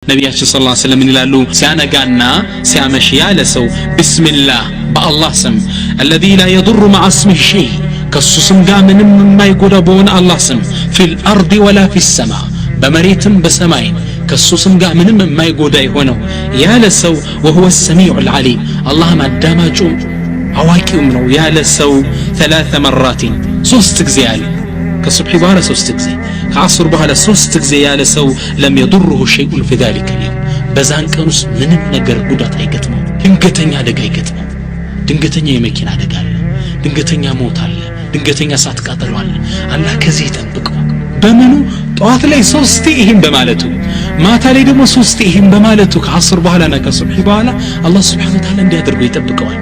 ነቢያችን صلى الله عليه وسلم ይላሉ ሲያነጋና ሲያመሽ ያለ ሰው ቢስሚላህ በአላህ ስም الذي لا يضر مع اسمه شيء ከሱ ስም ጋር ምንም የማይጎዳ በሆነ አላህ ስም في الأرض ولا في السماء በመሬትም በሰማይ ከሱ ስም ጋር ምንም የማይጎዳ የሆነው ያለ ሰው وهو السميع العليم አላህም አዳማጩም አዋቂውም ነው ያለ ሰው ثلاث مرات ሶስት ጊዜ ያለ ከሱብሒ በኋላ ሶስት ጊዜ ከዓስር በኋላ ሶስት ጊዜ ያለ ሰው ለም የضره شيء في ذلك اليوم በዛን ቀን ውስጥ ምንም ነገር ጉዳት አይገጥመው። ድንገተኛ አደጋ አይገጥመው። ድንገተኛ የመኪና አደጋ አለ፣ ድንገተኛ ሞት አለ፣ ድንገተኛ እሳት ቃጠሎ አለ። አላህ ከዚህ ይጠብቀው። በምኑ ጠዋት ላይ ሶስቴ ይህን በማለቱ ማታ ላይ ደግሞ ሶስቴ ይህን በማለቱ ከዓስር በኋላና ከሱብሒ በኋላ አላህ ስብሓነ ወተዓላ እንዲያደርገው ይጠብቀዋል።